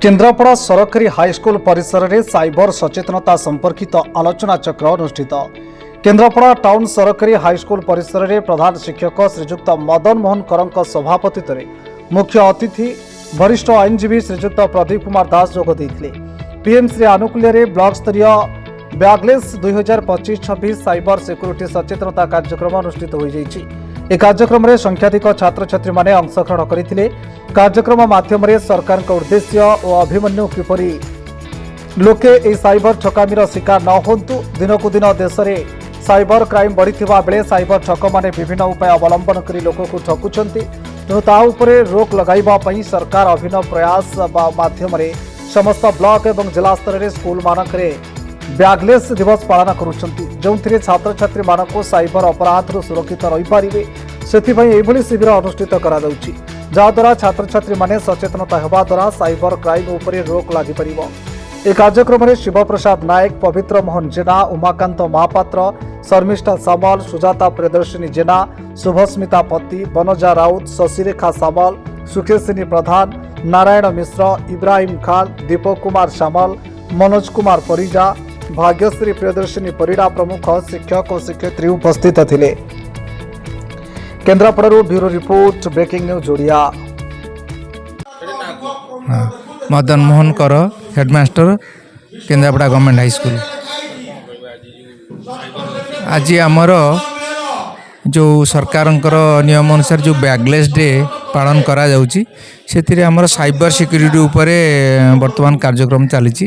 କେନ୍ଦ୍ରାପଡ଼ା ସରକାରୀ ହାଇସ୍କୁଲ ପରିସରରେ ସାଇବର ସଚେତନତା ସମ୍ପର୍କିତ ଆଲୋଚନାଚକ୍ର ଅନୁଷ୍ଠିତ। କେନ୍ଦ୍ରାପଡ଼ା ଟାଉନ୍ ସରକାରୀ ହାଇସ୍କୁଲ ପରିସରରେ ପ୍ରଧାନ ଶିକ୍ଷକ ଶ୍ରୀଯୁକ୍ତ ମଦନ ମୋହନ କରଙ୍କ ସଭାପତିତ୍ୱରେ ମୁଖ୍ୟ ଅତିଥି ବରିଷ୍ଠ ଆଇନଜୀବୀ ଶ୍ରୀଯୁକ୍ତ ପ୍ରଦୀପ କୁମାର ଦାସ ଯୋଗ ଦେଇଥିଲେ। ପିଏମ୍ଶ୍ରୀ ଆନୁକୂଲ୍ୟରେ ବ୍ଲକ ସ୍ତରୀୟ ବ୍ୟାଗଲେସ୍ 2025-26 ସାଇବର ସିକ୍ୟୁରିଟି ସଚେତନତା କାର୍ଯ୍ୟକ୍ରମ ଅନୁଷ୍ଠିତ ହୋଇଯାଇଛି। ଏହି କାର୍ଯ୍ୟକ୍ରମରେ ସଂଖ୍ୟାଧିକ ଛାତ୍ରଛାତ୍ରୀମାନେ ଅଂଶଗ୍ରହଣ କରିଥିଲେ। କାର୍ଯ୍ୟକ୍ରମ ମାଧ୍ୟମରେ ସରକାରଙ୍କ ଉଦ୍ଦେଶ୍ୟ ଓ ଅଭିମନ୍ୟୁ, କିପରି ଲୋକେ ଏହି ସାଇବର ଠକାମିର ଶିକାର ନ ହୁଅନ୍ତୁ। ଦିନକୁ ଦିନ ଦେଶରେ ସାଇବର କ୍ରାଇମ୍ ବଢ଼ିଥିବା ବେଳେ ସାଇବର ଠକମାନେ ବିଭିନ୍ନ ଉପାୟ ଅବଲମ୍ବନ କରି ଲୋକଙ୍କୁ ଠକୁଛନ୍ତି। ତେଣୁ ତା ଉପରେ ରୋକ ଲଗାଇବା ପାଇଁ ସରକାର ଅଭିନବ ପ୍ରୟାସ ବା ମାଧ୍ୟମରେ ସମସ୍ତ ବ୍ଲକ ଏବଂ ଜିଲ୍ଲା ସ୍ତରରେ ସ୍କୁଲମାନଙ୍କରେ ବ୍ୟାଗଲେସ୍ ଦିବସ ପାଳନ କରୁଛନ୍ତି, ଯେଉଁଥିରେ ଛାତ୍ରଛାତ୍ରୀମାନଙ୍କୁ ସାଇବର ଅପରାଧରୁ ସୁରକ୍ଷିତ ରହିପାରିବେ, ସେଥିପାଇଁ ଏଭଳି ଶିବିର ଅନୁଷ୍ଠିତ କରାଯାଉଛି, ଯାହାଦ୍ୱାରା ଛାତ୍ରଛାତ୍ରୀମାନେ ସଚେତନତା ହେବା ଦ୍ୱାରା ସାଇବର କ୍ରାଇମ୍ ଉପରେ ରୋକ ଲାଗିପାରିବ। ଏହି କାର୍ଯ୍ୟକ୍ରମରେ ଶିବପ୍ରସାଦ ନାୟକ, ପବିତ୍ର ମୋହନ ଜେନା, ଉମାକାନ୍ତ ମହାପାତ୍ର, ଶର୍ମିଷ୍ଠା ସାମଲ, ସୁଜାତା ପ୍ରିୟଦର୍ଶିନୀ ଜେନା, ଶୁଭସ୍ମିତା ପତି, ବନଜା ରାଉତ, ଶଶିରେଖା ସାମଲ, ସୁକେଶିନୀ ପ୍ରଧାନ, ନାରାୟଣ ମିଶ୍ର, ଇବ୍ରାହିମ ଖାନ, ଦୀପକ କୁମାର ସାମଲ, ମନୋଜ କୁମାର ପରିଜା, ଭାଗ୍ୟଶ୍ରୀ ପ୍ରିୟଦର୍ଶିନୀ ପରିଡ଼ା ପ୍ରମୁଖ ଶିକ୍ଷକ ଓ ଶିକ୍ଷୟିତ୍ରୀ ଉପସ୍ଥିତ ଥିଲେ। କେନ୍ଦ୍ରାପଡ଼ାରୁ bureau report, breaking news Odia. ହଁ, ମଦନ ମୋହନ କର, ହେଡ଼ମାଷ୍ଟର, କେନ୍ଦ୍ରାପଡ଼ା ଗଭର୍ଣ୍ଣମେଣ୍ଟ ହାଇସ୍କୁଲ। ଆଜି ଆମର ଯେଉଁ ସରକାରଙ୍କର ନିୟମ ଅନୁସାରେ ଯେଉଁ ବ୍ୟାଗଲେସ୍ ଡେ ପାଳନ କରାଯାଉଛି, ସେଥିରେ ଆମର ସାଇବର ସିକ୍ୟୁରିଟି ଉପରେ ବର୍ତ୍ତମାନ କାର୍ଯ୍ୟକ୍ରମ ଚାଲିଛି।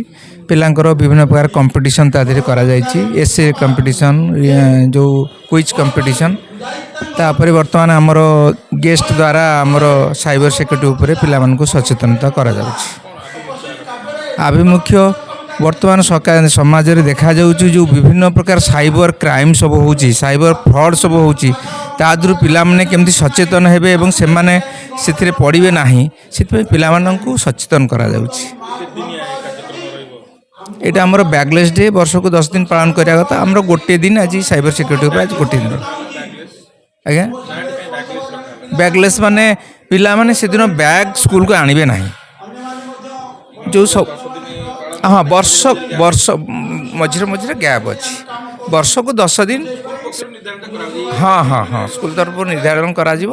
ପିଲାଙ୍କର ବିଭିନ୍ନ ପ୍ରକାର କମ୍ପିଟିସନ୍ ତା ଦେହରେ କରାଯାଇଛି, ଏସେ କମ୍ପିଟିସନ୍, ଯେଉଁ କୁଇଜ୍ କମ୍ପିଟିସନ୍। ତାପରେ ବର୍ତ୍ତମାନ ଆମର ଗେଷ୍ଟ ଦ୍ୱାରା ଆମର ସାଇବର ସିକ୍ୟୁରିଟି ଉପରେ ପିଲାମାନଙ୍କୁ ସଚେତନତା କରାଯାଉଛି। ଆଭିମୁଖ୍ୟ, ବର୍ତ୍ତମାନ ସମାଜରେ ଦେଖାଯାଉଛି ଯେଉଁ ବିଭିନ୍ନ ପ୍ରକାର ସାଇବର କ୍ରାଇମ୍ ସବୁ ହେଉଛି, ସାଇବର ଫ୍ରଡ଼୍ ସବୁ ହେଉଛି, ତା ଦେହରୁ ପିଲାମାନେ କେମିତି ସଚେତନ ହେବେ ଏବଂ ସେମାନେ ସେଥିରେ ପଡ଼ିବେ ନାହିଁ, ସେଥିପାଇଁ ପିଲାମାନଙ୍କୁ ସଚେତନ କରାଯାଉଛି। ଏଇଟା ଆମର ବ୍ୟାଗଲେସ୍ ଡେ ବର୍ଷକୁ 10 ଦିନ ପାଳନ କରିବା କଥା। ଆମର ଗୋଟିଏ ଦିନ ଆଜି ସାଇବର ସିକ୍ୟୁରିଟି ଉପରେ ଆଜି ଗୋଟିଏ ଦିନ। ଆଜ୍ଞା, ବ୍ୟାଗଲେସ୍ ମାନେ ପିଲାମାନେ ସେଦିନ ବ୍ୟାଗ୍ ସ୍କୁଲକୁ ଆଣିବେ ନାହିଁ। ଯେଉଁ ସବୁ, ହଁ, ବର୍ଷ ବର୍ଷ ମଝିରେ ମଝିରେ ଗ୍ୟାପ୍ ଅଛି। ବର୍ଷକୁ 10 ଦିନ। ହଁ, ସ୍କୁଲ ତରଫରୁ ନିର୍ଦ୍ଧାରଣ କରାଯିବ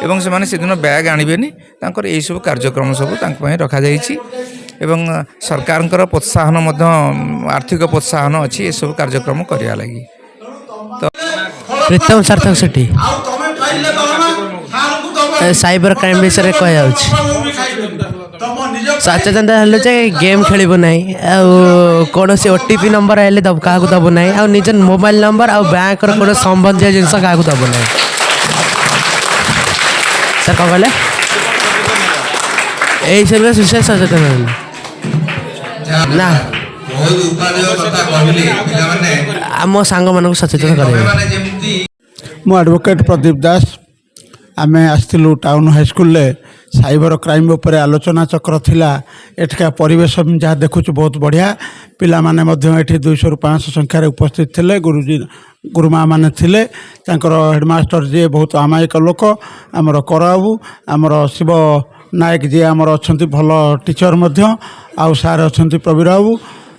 ଏବଂ ସେମାନେ ସେଦିନ ବ୍ୟାଗ୍ ଆଣିବେନି। ତାଙ୍କର ଏଇସବୁ କାର୍ଯ୍ୟକ୍ରମ ସବୁ ତାଙ୍କ ପାଇଁ ରଖାଯାଇଛି ଏବଂ ସରକାରଙ୍କର ପ୍ରୋତ୍ସାହନ ମଧ୍ୟ, ଆର୍ଥିକ ପ୍ରୋତ୍ସାହନ ଅଛି ଏସବୁ କାର୍ଯ୍ୟକ୍ରମ କରିବା ଲାଗି ତ। ପ୍ରୀତମ ସାର୍ଥକ ସେଠି। ସାଇବର କ୍ରାଇମ୍ ବିଷୟରେ କୁହାଯାଉଛି। ସଚେତନତା ହେଲୁ ଯେ ଗେମ୍ ଖେଳିବୁ ନାହିଁ ଆଉ କୌଣସି ଓଟିପି ନମ୍ବର ହେଲେ ଦବୁ କାହାକୁ ଦେବୁ ନାହିଁ ଆଉ ନିଜ ମୋବାଇଲ ନମ୍ବର ଆଉ ବ୍ୟାଙ୍କର କୌଣସି ସମ୍ବନ୍ଧୀୟ ଜିନିଷ କାହାକୁ ଦେବୁ ନାହିଁ। ସାର୍, କ'ଣ କହିଲେ? ଏଇସବୁ ବିଷୟରେ ସଚେତନ ହେଲୁ ନା। ବହୁତ ଉପାଦେୟ କଥା କହିଲେ ପିଲାମାନେ। ଆମ ସାଙ୍ଗମାନଙ୍କୁ ସଚେତନ କରାଇବୁ। ତମେମାନେ ଯେମିତି ମୁଁ ଆଡ଼ଭୋକେଟ୍ ପ୍ରଦୀପ ଦାସ। ଆମେ ଆସିଥିଲୁ ଟାଉନ୍ ହାଇସ୍କୁଲରେ, ସାଇବର କ୍ରାଇମ୍ ଉପରେ ଆଲୋଚନା ଚକ୍ର ଥିଲା। ଏଠିକା ପରିବେଶ ମୁଁ ଯାହା ଦେଖୁଛୁ, ବହୁତ ବଢ଼ିଆ। ପିଲାମାନେ ମଧ୍ୟ ଏଠି 200ରୁ 500 ସଂଖ୍ୟାରେ ଉପସ୍ଥିତ ଥିଲେ। ଗୁରୁଜୀ ଗୁରୁମା ମାନେ ଥିଲେ। ତାଙ୍କର ହେଡ଼ମାଷ୍ଟର ଯିଏ, ବହୁତ ଅମାୟିକ ଲୋକ, ଆମର କରବାବୁ। ଆମର ଶିବ ନାୟକ ଯିଏ ଆମର ଅଛନ୍ତି, ଭଲ ଟିଚର୍ ମଧ୍ୟ। ଆଉ ସାର୍ ଅଛନ୍ତି ପ୍ରବୀର ବାବୁ,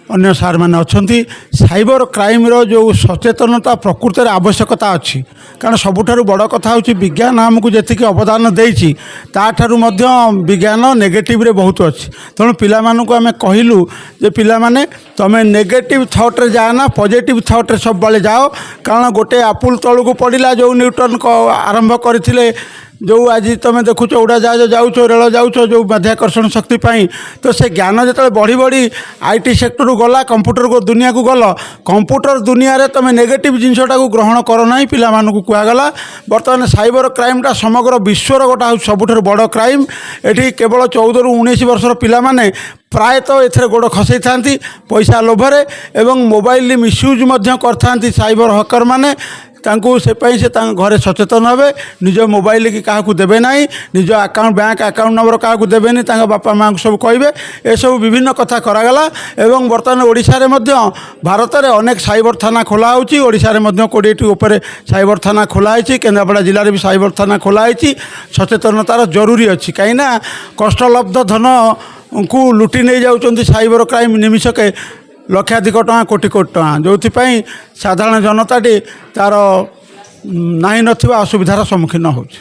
ଅନ୍ୟ ସାର୍ମାନେ ଅଛନ୍ତି। ସାଇବର କ୍ରାଇମ୍ର ଯେଉଁ ସଚେତନତା ପ୍ରକୃତରେ ଆବଶ୍ୟକତା ଅଛି, କାରଣ ସବୁଠାରୁ ବଡ଼ କଥା ହେଉଛି, ବିଜ୍ଞାନ ଆମକୁ ଯେତିକି ଅବଦାନ ଦେଇଛି, ତାଠାରୁ ମଧ୍ୟ ବିଜ୍ଞାନ ନେଗେଟିଭରେ ବହୁତ ଅଛି। ତେଣୁ ପିଲାମାନଙ୍କୁ ଆମେ କହିଲୁ ଯେ ପିଲାମାନେ, ତୁମେ ନେଗେଟିଭ୍ ଥଟ୍ରେ ଯାଅ ନା, ପଜିଟିଭ୍ ଥଟ୍ରେ ସବୁବେଳେ ଯାଅ। କାରଣ ଗୋଟେ ଆପୁଲ ତଳକୁ ପଡ଼ିଲା, ଯେଉଁ ନ୍ୟୁଟନ୍ ଆରମ୍ଭ କରିଥିଲେ, ଯେଉଁ ଆଜି ତୁମେ ଦେଖୁଛ ଉଡ଼ାଜାହାଜ ଯାଉଛ, ରେଳ ଯାଉଛ, ଯେଉଁ ମାଧ୍ୟାକର୍ଷଣ ଶକ୍ତି ପାଇଁ। ତ ସେ ଜ୍ଞାନ ଯେତେବେଳେ ବଢ଼ି ବଢ଼ି IT ସେକ୍ଟରକୁ ଗଲା, କମ୍ପ୍ୟୁଟରକୁ ଦୁନିଆକୁ ଗଲ, କମ୍ପ୍ୟୁଟର ଦୁନିଆରେ ତୁମେ ନେଗେଟିଭ୍ ଜିନିଷଟାକୁ ଗ୍ରହଣ କର ନାହିଁ, ପିଲାମାନଙ୍କୁ କୁହାଗଲା। ବର୍ତ୍ତମାନ ସାଇବର କ୍ରାଇମ୍ଟା ସମଗ୍ର ବିଶ୍ୱର ଗୋଟେ ହେଉଛି ସବୁଠାରୁ ବଡ଼ କ୍ରାଇମ୍। ଏଠି କେବଳ 14ରୁ 19 ବର୍ଷର ପିଲାମାନେ ପ୍ରାୟତଃ ଏଥିରେ ଗୋଡ଼ ଖସେଇଥାନ୍ତି ପଇସା ଲୋଭରେ ଏବଂ ମୋବାଇଲ ମିସୟୁଜ୍ ମଧ୍ୟ କରିଥାନ୍ତି ସାଇବର ହକରମାନେ ତାଙ୍କୁ। ସେ ପାଇଁ ସେ ତାଙ୍କ ଘରେ ସଚେତନ ହେବେ, ନିଜ ମୋବାଇଲ କି କାହାକୁ ଦେବେ ନାହିଁ, ନିଜ ଆକାଉଣ୍ଟ, ବ୍ୟାଙ୍କ ଆକାଉଣ୍ଟ ନମ୍ବର କାହାକୁ ଦେବେନି, ତାଙ୍କ ବାପା ମାଆଙ୍କୁ ସବୁ କହିବେ। ଏସବୁ ବିଭିନ୍ନ କଥା କରାଗଲା ଏବଂ ବର୍ତ୍ତମାନ ଓଡ଼ିଶାରେ ମଧ୍ୟ, ଭାରତରେ ଅନେକ ସାଇବର ଥାନା ଖୋଲା ହେଉଛି। ଓଡ଼ିଶାରେ ମଧ୍ୟ 20ଟି ଉପରେ ସାଇବର ଥାନା ଖୋଲା ହେଇଛି। କେନ୍ଦ୍ରାପଡ଼ା ଜିଲ୍ଲାରେ ବି ସାଇବର ଥାନା ଖୋଲା ହେଇଛି। ସଚେତନତାର ଜରୁରୀ ଅଛି, କାହିଁକିନା କଷ୍ଟଲବ୍ଧ ଧନ ଙ୍କୁ ଲୁଟି ନେଇଯାଉଛନ୍ତି ସାଇବର କ୍ରାଇମ୍ ନିମିଷକେ ଲକ୍ଷାଧିକ ଟଙ୍କା, କୋଟି କୋଟି ଟଙ୍କା, ଯେଉଁଥିପାଇଁ ସାଧାରଣ ଜନତାଟି ତା'ର ନାହିଁ ନଥିବା ଅସୁବିଧାର ସମ୍ମୁଖୀନ ହେଉଛି।